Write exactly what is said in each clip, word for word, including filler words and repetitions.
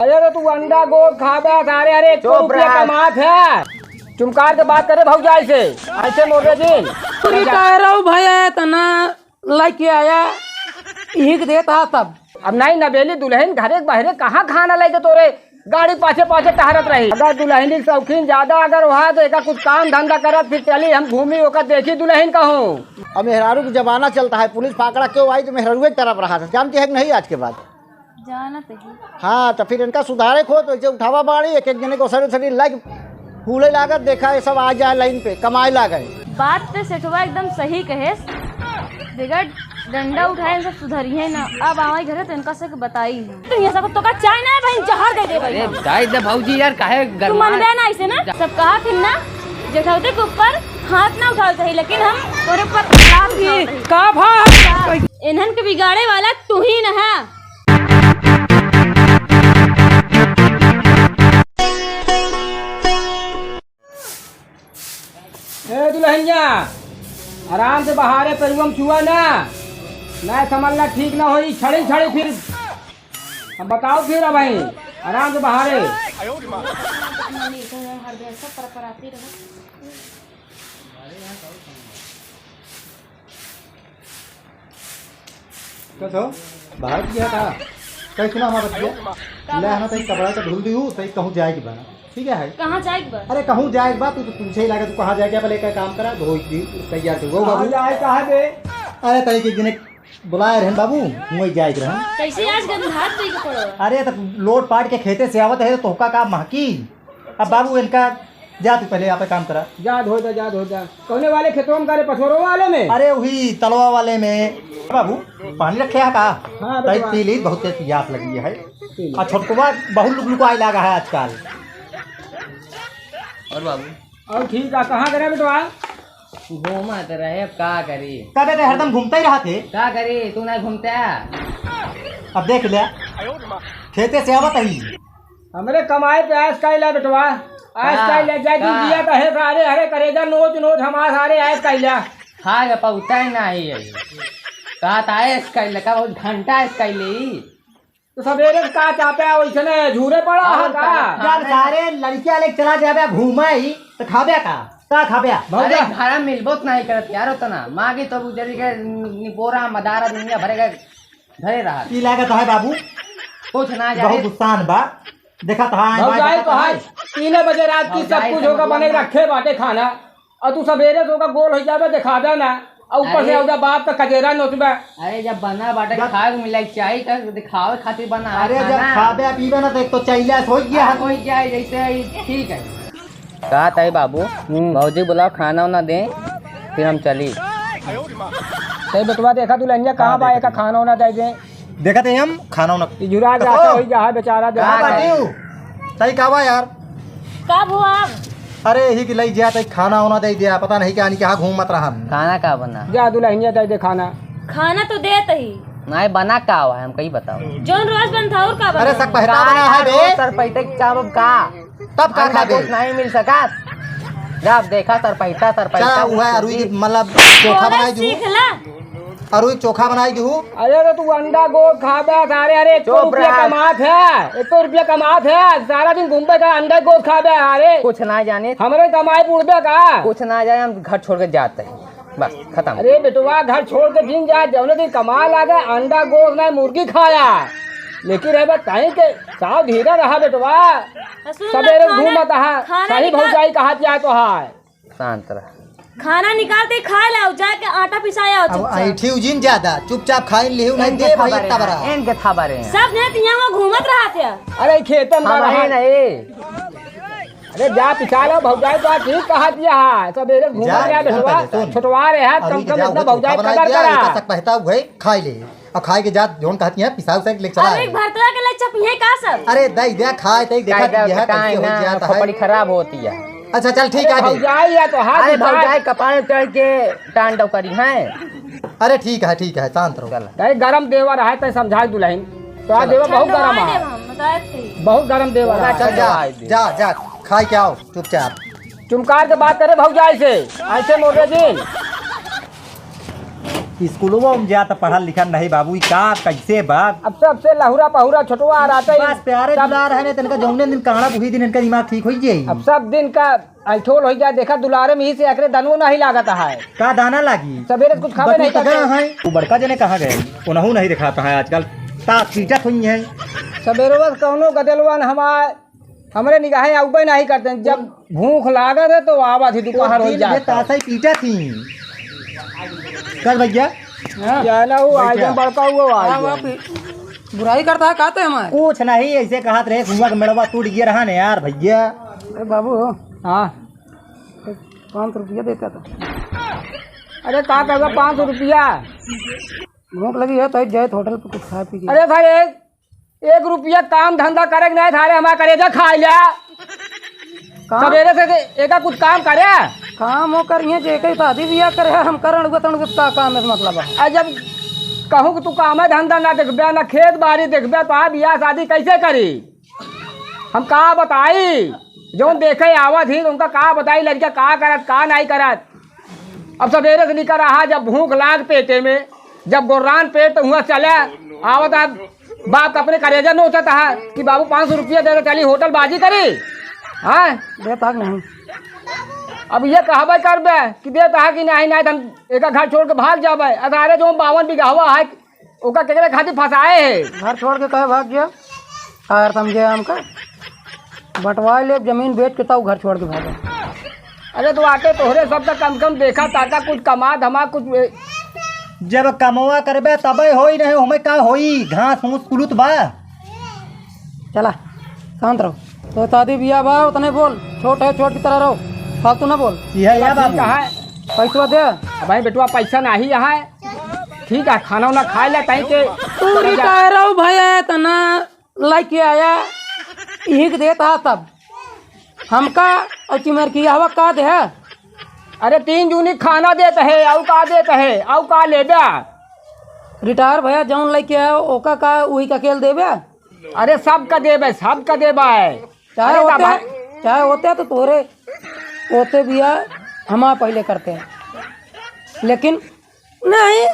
अरे तो तू अंडा गोश्त खाबे सारे, अरे एक सौ चुप रुपया रह। कमात है। चुमकार के बात करे भौजाई से, ऐसे मोरे जी। पूरी कह रहा हूँ भैया, इतना लेके आया, यही के देता सब। अब नहीं नबेली दुलहिन घरे के बहरे कहाँ खाना लेके तोरे गाड़ी पाछे पाछे टहरत रही। अगर दुलहिनी के शौकीन ज्यादा अगर हुआ तो एका कुछ काम धंधा करत फिर चली हम घूमी ओका देखी दुलहिन कहूँ। अब मेहरारू के जमाना चलता है, पुलिस पकड़ा क्यों आई तो मेहरारू एक तरफ रहा था, जानती है कि नहीं आज के बाद? जानत ही। हाँ, तो फिर इनका सुधारे को तो इसे उठावा बाड़ी, एक एक जने को सरे सरे लाइक फूले लागत, देखा ये सब आ जाए लाइन पे, कमाए लागे। बात तो सेठवा एकदम सही कहेस। देखा, डंडा उठाए, सब सुधरिए ना। अब आवे घरे तो इनका से बताई। तो ये सब तो का चाय ना है भाई, जहर दे दे भाई। अरे, जाए दे भौजी यार, काहे तू गरमा- मनबे ना ऐसे ना, सब कहा फिर ना, जेठौते के ऊपर हाथ ना उठावे चाहिए, लेकिन हम तोरे ऊपर लात उठावे चाहिए। का भा? इन्हन के बिगाड़े वाला तू ही ना है। ए दुलहिनिया, आराम से बहारे पेरुआ में छुआ ना, ना समझला ठीक ना होई, छड़ी छड़ी फिर हम बताओ फिर अब भाई, आराम से बहारे। तो, तो बाहर गया था। कहीं सुना हमारा बतिया? का ले आना, तई कपड़ा का धुल दी हूँ, तई कहूँ जाए के बा। ठीक है, है। कहाँ जाए के बा? अरे कहूँ जाए के बा, तू तो पूछे ही लागे, तू कहाँ जाए के बा, लेकर काम करा, धोई दी, तैयार कर। वो कहाँ बाबू। जाए, कहाँ बे? अरे तई के दिने बुलाए रहन बाबू, वही जाए के रहन। कैसे आज गंधात पी के पड़ो? अरे तो लोट पाट के खेते से आवत है, तो तोहका का महकी? अब बाबू इनका जा, तू पहले यहाँ पे काम करा। जा धो दे, जा धो दे। कौने वाले खेतवा में करे, पथोरो वाले में? अरे वही तलवा वाले में। बाबू, पानी रखे है का? हाँ, तई बेटवा। पी ली, बहुत तेज प्यास लगी है। पी ली। आ छोटकवा बहुत लुकलुकाए लागा है आजकल। और बाबू? और ठीक है, कहाँ करे बेटवा? घूमत रहे, अब का करी? कबे ते हरदम घूमते ही रहते। का करी, तू ना घूमते? अब देख ले, खेते से आवत ही। हमरे कमाए पे आइस कइला बेटवा, आइस का? कइला, जाए तू का? दिया तो है सारे, हरे करेजा नोच नोच हमार सारे आइस कइला। खा के पहुँचा ही नाही है। कहा था आइस कइला, का बहुत घंटा आइस कइले ही। तो सवेरे का चापे वैसने झूरे पड़ा है और का? का? जब सारे लड़कियां लेके चला जाबे घूमे ही, तो खाबे का? का खाबे? भौजा। अरे, घर में मिलबो तो नहीं करत यार उतना। माँ की तो जल्दी के निपोरा, मदारा दुनिया भरे के घरे रहा। ई लागत है बाबू, कुछ ना जाए। बहुत गुस्सान बा। देखा तो हाँ, भौजाई बात तो है, है। तीन बजे रात की सब भौजाई कुछ होकर समझ बने में रखे बाटे खाना, और तू सवेरे से ओका गोल हो जाबे, दिखाबे ना, और ऊपर से अरे। ओजा बाप का कजेरा नोचबे। अरे, जब बना बाटे जब खाए को मिला, चाय का दिखावे खातिर बना है अरे, जब खाना। खाबे पीबे ना, तो एक तो चैला से हो गया है। हो गया है, जैसे ही ठीक है। का ताई बाबू, हम्म। भौजी बुलाओ, खाना उना दे, फिर हम चली। ते बेटवा देखा दुल्हनिया कहाँ हाँ, बा, देखा एका खाना उना दे दे। देखत है हम खाना उना। ई जुरा जाता होई जहाँ बेचारा का देखा। बात है? तई का बा यार? का भुआ? अरे यही की लई जा, तई खाना उना दे दिया, पता नहीं क्या नहीं कहाँ घूमत रहन। खाना का बना? जा दुल्हनिया दे दे खाना। खाना तो देत ही। नहीं बना का हुआ है, हम कहीं बताओ। जौन रोज बनता और का अरे बना? सब पहता का बना है यार, बे। वो सर पैते चावल का? तब का अंडा खाबे? गोश्त नहीं मिल सकत। जब देखा सर पैसा, सर पैसा। चला, वो है अरुई के, मतलब, चोखा बनाई दू। सीख ला। अरुई चोखा बनाई दू। अरे तो तू अंडा गोश्त खाबे सारे, अरे एक सौ चुप रुपया रह। कमात है, एक सौ रुपया कमात है, सारा दिन घूमबे का अंडा गोश्त खाबे, अरे। कुछ ना जाने। हमरे कमाई बुड़बे का? कुछ ना जाने, हम घर छोड़ के जाते हैं। बस, खत्म। अरे बेटवा, घर छोड़ के जिन जा, जौने दिन कमा लागे, अंडा, गोश्त ना, मुर्गी खाया। लेकिन है बे, कहीं के साव धीरे रहा बेटवा। सुन ना, सवेरे खाना, घूमत हा, खाना सही निकाल। भौजाई कहा जाए तो है। शांत रह। खाना निकाल के खा लाओ, जाके आटा पिसाया हो अब चुपचाप। ऐठी उजिन ज्यादा, चुपचाप खाइन लिहू, नहीं इनके दे भाई खबर इतना है, बड़ा। इनके खबर है। सब ने तो यहाँ वो घूमत रहा थे। अरे खेते में हम रहा है है। नहीं। अरे जा पिसा लो भौजाई, तो ठीक कहा दिया है। सवेरे घूम जा, गया सुन बेटवा, पहले, सुन। छोटवा रे है, अरुई कम के से जा, कम वो इतना भौजाई चोखा बनाई कदर दिया, करा। एक सक बहता हुए, खाई ले। और खाई के जा, जौन कहती है, पिसाऊ से लेके चला अरे है। भरतवा के लिए चपिए का सब? अरे दे दे, खाए ते देखा कायदा दिया है, बताए कैसे हो ना, जाता है। खोपड़ी खराब होती है। अच्छा चल ठीक अरे है, दे। भौजाई या तो हाथ अरे उठा। भौजाई कपारे चढ़ के तांडव करी है। अरे ठीक है, ठीक है, शांत रहो। चल। अरे गरम देवर है, तै समझाए दुल्हन। तो आज चलो। देवर बहुत गरम है। हम बताए थे। बहुत गरम देवर है। चल जा, जा, जा, खाए के आओ चुपचाप। चुमकार के बात करे भौजाई से, ऐसे मोरे दिन। स्कूलवा में जा त पढ़ल लिखल नहीं बाबू, ई का कैसे बा? अब सबसे लहुरा पहुरा छोटवा आ रहता है। बस प्यारे सब दुलार है, तनका जौने दिन काढ़ब उही दिन इनका दिमाग ठीक होइ जाई। अब सब दिन का अल्ठोल होइ जाए, देखा दुलारे में ही से एकरे दनवो नहीं लागत है। का दाना लागी? सबेरे से कुछ खावे नहीं बटुक गया करते। है। वो बड़का जने कहाँ गए? उनहू नहीं दिखाता है आजकल। तात पीटत हुई है। सबेरवा से कौनो गदेलवा न हमार हमरे निगाहे अउबे नाही करते। जब भूख लागत है तो आवत ही, दोपहर हो दिन जात भर है। तासै पीटत ही। कल भैया? हाँ। जाना वो बैठा। आज हम बड़का हुआ आज हाँ, हम। वाह, बुराई करता है, कहते हैं हमारे। कुछ नहीं, ऐसे कहत रहे, कुआं का मेड़वा टूट गया रहा ना यार भैया। अरे बाबू। हाँ। पाँच सौ रुपया देता था। अरे का कहबा, पाँच सौ रुपया? भूख लगी है तो जाए होटल पे कुछ खा पी के। अरे भाई, एक एक रुपया काम धंधा करे के नहीं, थारे हमार करेजा खाइ ल्या। काम? सबेरे से एका कुछ काम करे? काम वो करिए, जे के शादी बियाह करे, हम करन उगत उगत का काम है, मतलब है। आ जब कहूँ कि तू काम है धंधा ना देखबे, ना खेत बाड़ी देखबे, तो आ बियाह शादी कैसे करी? हम का बताई, जौन देखे आवत ही, उनका का बताई, लड़का का करत, का नहीं करत। अब सबेरे से निकल रहा, जब भूख लाग पेटे में, जब गोर्रान पेट, तो हुआ चले आवत है। बाप का अपने करेजा नोचत है कि बाबू पाँच सौ रुपया दे दे, चली होटल बाजी करी। हाँ? देता कि नहीं? अब ये कहबे करबे कि देता है कि नहीं, नहीं तो हम एका घर छोड़ के भाग जाबे। अरे जो बावन बिगहवा है, ओका केकरे खातिर फंसाए है? घर छोड़ के कहे भाग गया? यार समझे हमका? बंटवा ले जमीन बेच के तब घर छोड़ के भागा। अरे तो आटे तोहरे सब तक कम कम देखा ताका कुछ कमा धमा कुछ ए- जब कमवा करबे तबे होई, नहीं हमें का होई? घास फूस कुलुत बा। चला, शांत रहो। तो शादी बियाह बा, उतने बोल, छोट है, छोट की तरह रहो, फालतू ना बोल। यह या बाबू। कहा है? पैसवा दे। अब भाई बेटवा पैसा नहीं है, ठीक है, खाना उना खाइ ले, तहीं के तू रिटायर हो भैया, इतना लइके आया, यही के देत हा तब। हमका और चिमरकियावा का दे? अरे तीन जूनी खाना देत है, अउ का देत है, अउ का लेबे? रिटायर भैया जौन लइके आया, ओका का उही का अकेल देबे? अरे सबका देबे, सबका देबे। चाहे अरे होते, दादा। चाहे होते तो तोरे होते बियाह हमार पहिले करते हैं, लेकिन नहीं,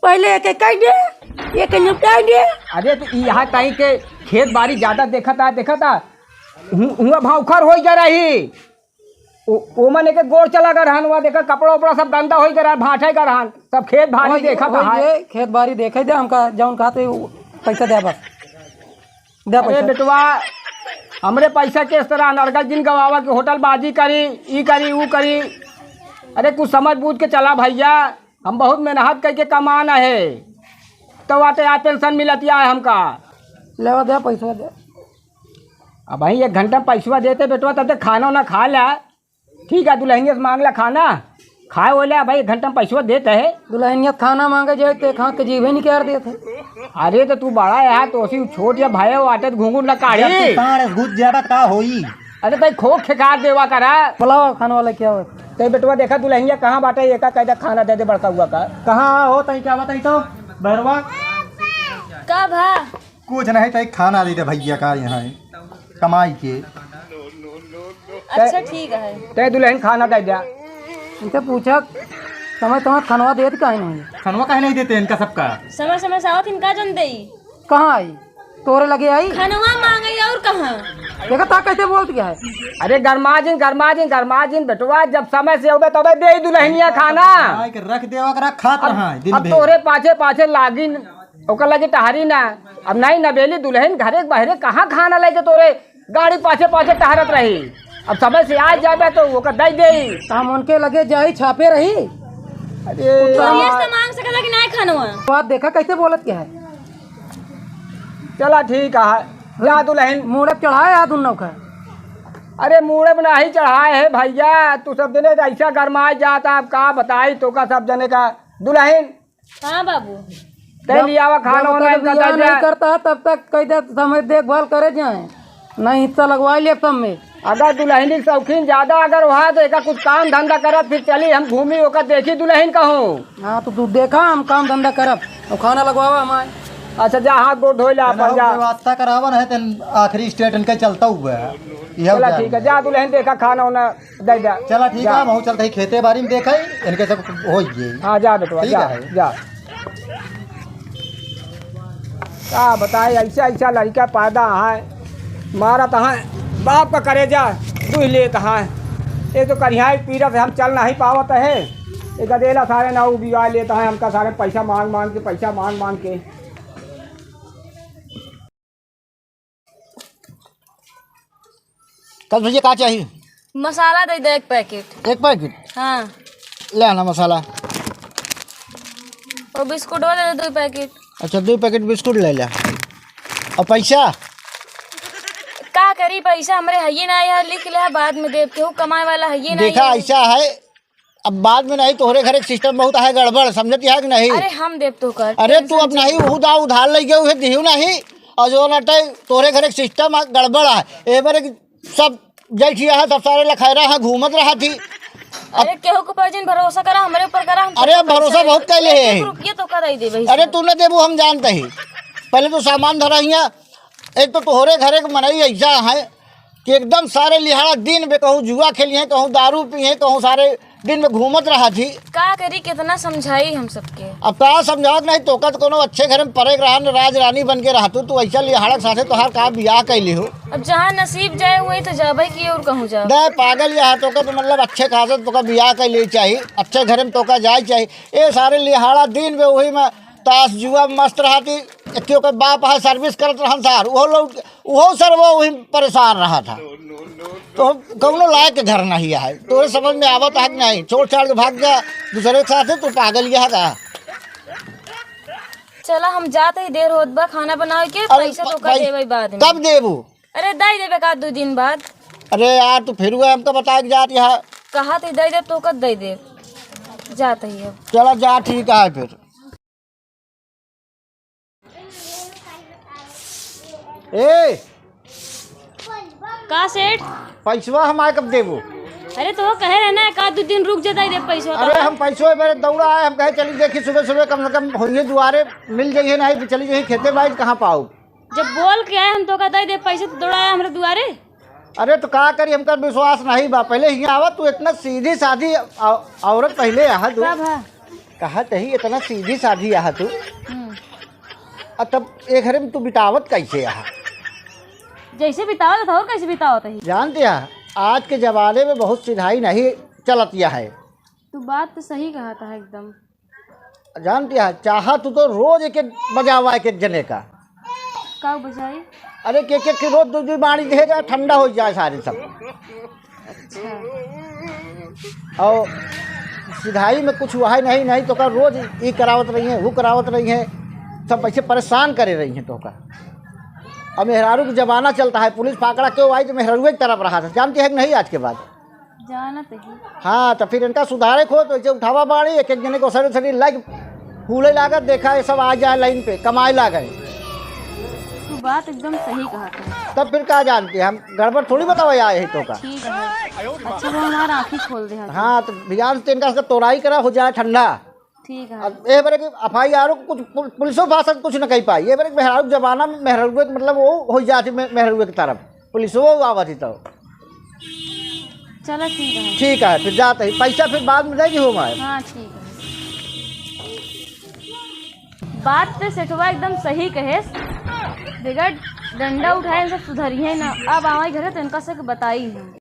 पहिले एक एक कइ दे, एक निपटाइ दे। अरे तो ई यहाँ ताई के खेत बारी ज्यादा देखत आ, देखत आ। हु-, हुआ भाव खर होइ जा रही। ओ, ओमन एक एक गोड़ चला कर हन, हुआ देखा कपड़ा उपड़ा सब गंदा होइ कर हन, भाठे कर हन, सब खेत बारी देखत है। खेत बारी देखे दे, हमका जौन कहते उ पैसा दे बस। दे अरे पैसा। बेटवा, हमरे पैसा के इस तरह अनर्गल जिन गवावा कि होटल बाजी करी, ई करी, ऊ करी। अरे कुछ समझ बूझ के चला भैया, हम बहुत मेहनत करके कमान है, तो आते आज पेंशन मिलतिया है हमका। लेवा दे पैसा दे। अब भाई एक घंटा में पैसवा देते बेटवा, तब तक खाना ना खा ला। ठीक है, दुल्हनिया से मांग ला खाना, खाए वो ले भाई, एक घंटा में पैसवा देते है। दुल्हनिया से खाना मांगे जाए तो एक हाथ के जीभे निकाल देते। अरे तो तू बड़ा है यार, तो उसी छोट या भाई हो, आटे तो घूंघूर ना काढ़ी। जब तू साँड़ घुस जाबा त का होई? अरे तई खोख खेकार देवा करा। बुलावा खाने वाला क्या हो? ते बेटवा देखा दुल्हनिया कहाँ बाटे, एका कैदा खाना दे दे बड़का हुआ का। कहाँ हो तई क्या बताई तो बहरवा? का भा? कुछ नहीं, तई खाना दे दे भैया का यहाँ है, कमाई के। अच्छा, ठीक है। ते दुल्हन खाना दे दे। इनसे पूछा, समय समय खनवा देत काहे नहीं? खनवा काहे नहीं देते इनका सबका? समय समय से आवत इनका जन देई। कहाँ आई? तोरे लगे आई? खनवा मांगे और कहाँ? देखा ता कैसे बोलत है? अरे गरमा जिन, गरमा जिन, गरमा जिन बेटवा, जब समय से अउबे तबे देई दुल्हनिया खाना। आए के रख देवा के रख खात अब, रहा है दिन अब भर। तोरे पाछे पाछे लागिन ओकर लगे टहरी ना। अब नहीं नबेली दुल्हन घरे के बहरे कहाँ खाना लेके तोरे गाड़ी पाछे पाछे टहरत रही। अब समय से आ जाबे तो ओकर दई देई। त हम उनके लगे जाई छापे रही। अरे दुनिया से मांग सकला कि नहीं खनवा? बात देखा कैसे बोलत क्या है। चला ठीक है, जा दुल्हन। मूड़े पे चढ़ाए आ दुन्नो का। अरे मूड़े पे नहीं चढ़ाए है भैया, तू सब जने ऐसा गरमाए जाता, अब का बताई तो का सब जने का दुल्हन। हाँ बाबू। ते लियावा खाना जब वाना तक इनका बियाह दे नहीं दे। करता है, तब तक कह दे समय देखभाल करे जाए, नहीं हिस्सा लगवा लिया सब में। अगर दुल्हनी के शौकीन ज्यादा अगर हुआ तो एका कुछ काम धंधा करत फिर चली हम घूमी ओकर देखी दुल्हन कहूँ। हाँ तो तू देखा हम काम धंधा करब और खाना लगवावा हमारे। अच्छा, जा हाथ गोड़ धोइ ला अपन, जा। व्यवस्था करावन है, तेन आखिरी state इनका चलता हुआ है। यह चला जान ठीक है, ले। जा दुल्हन देखा खाना उना दे दे। चला ठीक जा। है, हम चलते ही खेते बारी में देखा ही, इनके सब हो ही गई। हाँ, जा बेटवा, ठीक जा, है। जा। का बताए, ऐसा, ऐसा लड़का पैदा है, मारत है, बाप का करेजा दुह लेत है। ये तो करिहाई पीरत है, हम चल नहीं पावत है। ये गदेला सारे ना उबिया लेत है, हमका सारे पैसा मांग मांग के, पैसा मांग मांग के। कल भैया का चाहिए? मसाला दे दे एक packet। एक packet? हाँ। ले आना मसाला। और बिस्कुटवा दे दे दो packet। अच्छा, दो packet बिस्कुट ले ले। और पैसा? का करी, पैसा हमरे हइये ना, यहाँ लिख ले, बाद में देब, केहू कमाए वाला हइये ना, देखा, ये ऐसा है, अब बाद में नहीं, तोहरे घर एक system बहुत है गड़बड़, समझत है कि नहीं? अरे हम देब तो कर, अरे तू अब नहीं, उदा उधार लइ गए, उहे दिहू नहीं, और जो ना तय तोहरे घर एक system है गड़बड़ है, ए बारे सब जैठिया है, सब सारे लखैरा है, घूमत रहा थी। अरे केहू के ऊपर जिन भरोसा करा, हमरे ऊपर करा, हम अरे तो अब भरोसा पैसा बहुत कैले एक है। एक रुपये तो का दे देबे अरे इसमें। तू न देबू, हम जानते ही, पहले तो सामान धरा हिया, एक तो तोहरे घर एक मनई ऐसा है कि एकदम सारे लिहाड़ा दिन में कहूँ जुआ खेलिए, कहूँ दारू पिए, कहूँ सारे दिन में घूमत रहा थी। का करी, कितना समझाई हम सबके। अब का समझावत नहीं, तोका तो कोनो अच्छे घर में परे के रहा, राज रानी बन के रहा तू, तू ऐसा लिहाड़ा के साथे तोहार का बियाह कैली हो। अब जहाँ नसीब जाए वही तो जाबे की और कहूँ जाओ। दे पागल, यहाँ तोका तो मतलब अच्छे खासे तोका बियाह कैले चाहिए, अच्छे घर में तोका जाए चाहिए। ये सारे लिहाड़ा दिन में वही में ताश जुआ में मस्त रहा थी। एक ओकर बाप है, service करत रहन सार, उहो लोग, उहो सर वो वही परेशान रहा था। तो कौनो लायक के घर नहीं है, तोरे समझ में आवत है कि नहीं? छोड़ छाड़ के भाग गया दूसरे के साथ, तू पागल यह का? चला हम जात ही, देर होत बा खाना बनावे के, अरे पैसा प-, तो का भाई, देबे बाद में। कब देबू? अरे दे देबे का दो दिन बाद। अरे यार तू फिर हुआ हमका बता के जात यहाँ। कहा थी दे दे तो कब दे दे, जात ही अब। चला जा ठीक है फिर। ए! का सेठ? पैसवा हम आए कब देबू? अरे तो कहे रहे ना, एक आध दो दिन रुक जाता ही दे पैसवा अरे का। हम पैसवा ए बेरे दौड़ा आए, हम कहे चली देखी सुबह सुबह कम से कम होइए दुआरे मिल जाइए, नहीं तो चली जाइए खेते बाड़ी, कहाँ पाऊ? जब बोल के आए हम तो कहता ही दे पैसे तो दौड़ा आए हमरे दुआरे। अरे तो का करी, हमका विश्वास नहीं बा। पहले हियाँ आवा, तू इतना सीधी साधी औ-, औरत पहले आहा तू। का भा? कहा तही इतना सीधी साधी आहा तू। हम्म। आ तब ए घरे में तू बितावत कैसे आहा? जैसे बितावत था और कैसे बितावत ही? जानते हैं, आज के जमाने में बहुत सिधाई नहीं चलत या है। तू बात तो सही कहा था एकदम। जानती है, चाहा तू तो रोज एक एक बजावा एक एक जने का। का बजाई? अरे के के के रोज दो दो बाणी दे जा, ठंडा हो जाए सारे सब। अच्छा। और सिधाई में कुछ हुआ है नहीं, नहीं तो का रोज ई करावत रही है, वो करावत रही है, सब ऐसे परेशान करे रही हैं तो का। अब मेहरारू का जमाना चलता है, पुलिस पकड़ा क्यों आई तो मेहरारू एक तरफ रहा था, जानती है कि नहीं आज के बाद? जानत ही। हाँ, तो फिर इनका सुधारे को तो इसे उठावा बाड़ी, एक एक जने को सरे सरे लाइक फूले लागत, देखा ये सब आ जाए लाइन पे, कमाए लागे। तू बात एकदम सही कहा था। तब फिर का जानते हैं, हम गड़बड़ थोड़ी बतावा आए हैं तो का। ठीक है। अच्छा वो हमारा आँखी खोल दे। हाँ, तो भियान से इनका तोड़ाई करा हो जाए ठंडा। ठीक है। अब ए बरे के एफ आई आर ओ कुछ पुल-, पुलिसो भाषा कुछ न कही पाई। ए बरे के मेहरारू के जमाना में मेहरारू के मतलब वो हो जाती मे-, मेहरारू के तरफ। पुलिसो वो आवत ही तो। चलो ठीक है। ठीक है, फिर जाते ही। पैसा फिर बाद में देगी हो माए। हाँ, ठीक है। बात तो सेठवा एकदम सही कहे। बगैर डंडा उठाए सब सुधरी है ना। अब आवे घरे तो इनका से बताई है।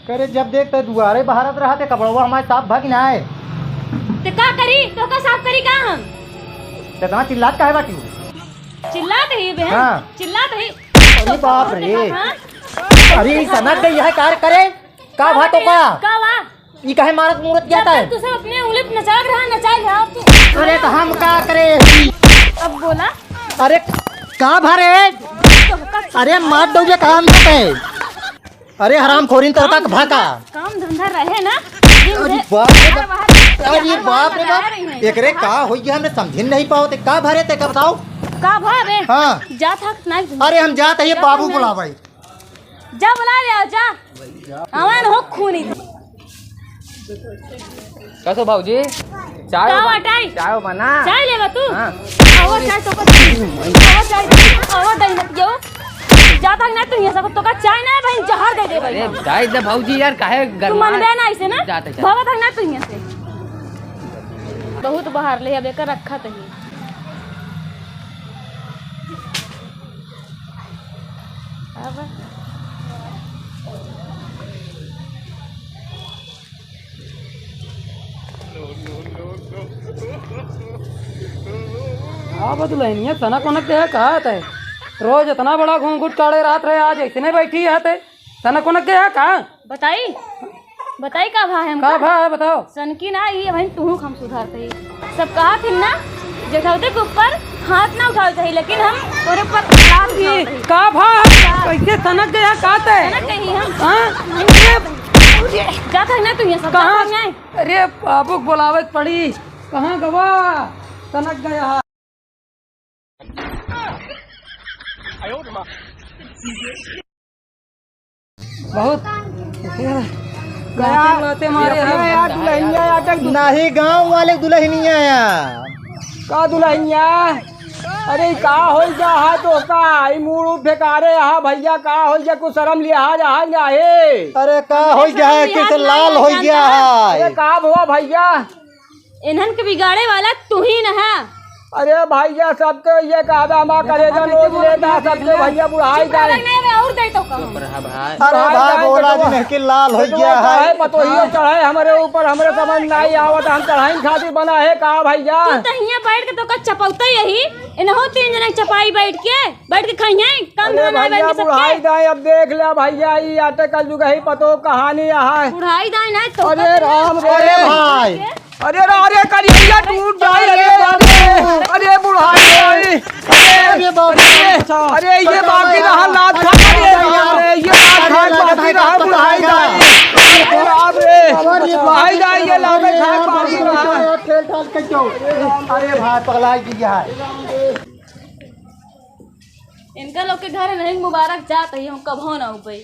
करे जब देख ते दुआरे बहारत रहा ते कपड़वा हमारे साफ भा कि ना आए। ते का करी? तो का साफ करी का हम? ते इतना चिल्लात काहे बाटी? चिल्लात ही बहन? हाँ। चिल्लात ही। अरे बाप रे। हाँ? अरे सनक गई है कार करे। का भा तो का? का बा? ई काहे मारत मूरत क्या जब था? तक तू सब अपने उंगली पे नचाक रहा, नचाक रहा तू। अरे तो हम का करे? अब बोला। अरे का भा रे? तो का अरे मार दोगे काम पे। अरे हरामखोरीन तो तक भाका। काम धंधा रहे ना। दिन अरे से बाप रे बाहर बाप। बाहर अरे बाहर बाप रे बाहर बाप। रही हैं। एकरे का होई गया हमने समझिन नहीं पावत। का भा रे ते का बताओ? का भा रे? हाँ। जा था नहीं। अरे हम जात है ये बाबू बुलावाई। जा बुला ले आओ, जा। हवन हो खूनी। कसो भौजी, चाय का बन-, बाटै? चाय बना। चाय लेबा तू? हाँ। आवा चाय तो कर। आवा चाय, आवा दही मत जाओ। जाता ना तू यहाँ से, तो का चाय ना भाई, जहर दे दे भाई। अरे, दाई दे भौजी यार, काहे तू गरमा-, मनबे ना ऐसे ना? जाते, जाते। भावा था ना तू यहाँ से। बहुत बाहर ले, अब एकर रखा तही। अब अब दुल्हनिया सनक उनक देह कहत है, रोज इतना बड़ा घूंघट काढ़े रहत रहे, आज ऐसने बैठी है ते सनक उनक देह का? बताई, बताई का भा है हमका? का भा है बताओ? सनकी ना, ये बहन तू हम सुधार कही। सब कहा फिर ना, जेठौते के ऊपर हाथ ना उठावे चाहिए, लेकिन हम तोरे ऊपर लात उठावे चाहिए। का भा? कैसे सनक गया का ते? सनक गई हम। हाँ? जात है ना तू यहाँ सब, कहाँ? जात है ना? अरे बाबू बोलावत पड़ी, कहाँ गवा? सनक गया। बहुत गया। लाते मारे हैं। यार दुल्हनिया यार, नहीं, गांव वाले दुल्हनिया यार। का दुल्हनिया? अरे का होई गया है तो का? ई मूड़ उठ फेंकारे यहाँ भैया, का होई गया? कुछ शर्म लिहाज आहाज ना है? अरे का होई गया है? कैसे लाल होई गया है? अरे का भवा भैया? इन्हन के बिगाड़े वाला तू ही न है। अरे भैया, सबके ये कहबे, हमार करेजा नोच लेता, सबके भैया बुढ़ाई चुप रह, जाए। नहीं, मैं और दे तो कहूँ। चुप रहा भाई। अरे बुढ़ाई भाई, जाए, बोला बेटवा। जी, नहीं कि लाल हो बेटवा गया है। काहे पतोहियो चढ़े हमरे ऊपर, हमरे समझ नहीं आवत, हम चढ़ाई खातिर बना है का भैया? तू तो हियाँ बैठ के तो का चपौते यही, इनहो तीन जने चपाई बैठ के, बैठ के खाइए, काम अरे धंधा ना भैया, बैठ के सबके। बुढ़ाई जाए, अब देख ले भैया, ई आटे कल जुग ही पतो कहानी है। बुढ़ाई जाए ना तो अरे राम रे। अरे भाई। अरे रे, अरे करिया टूट जाए, अरे बाप रे, अरे बुढ़ाई, अरे, अरे बाप रे। अरे, अरे ये बाकी रहा लात खा, अरे बाप रे, ये लात खा बाकी रहा बुढ़ाई जाए। अरे बाप रे, बुढ़ाई जाए, ये लात खा बाकी रहा। अरे भाई पगला गया है। इनका लोग के घर नहीं मुबारक जात है, हम कभो ना उबई।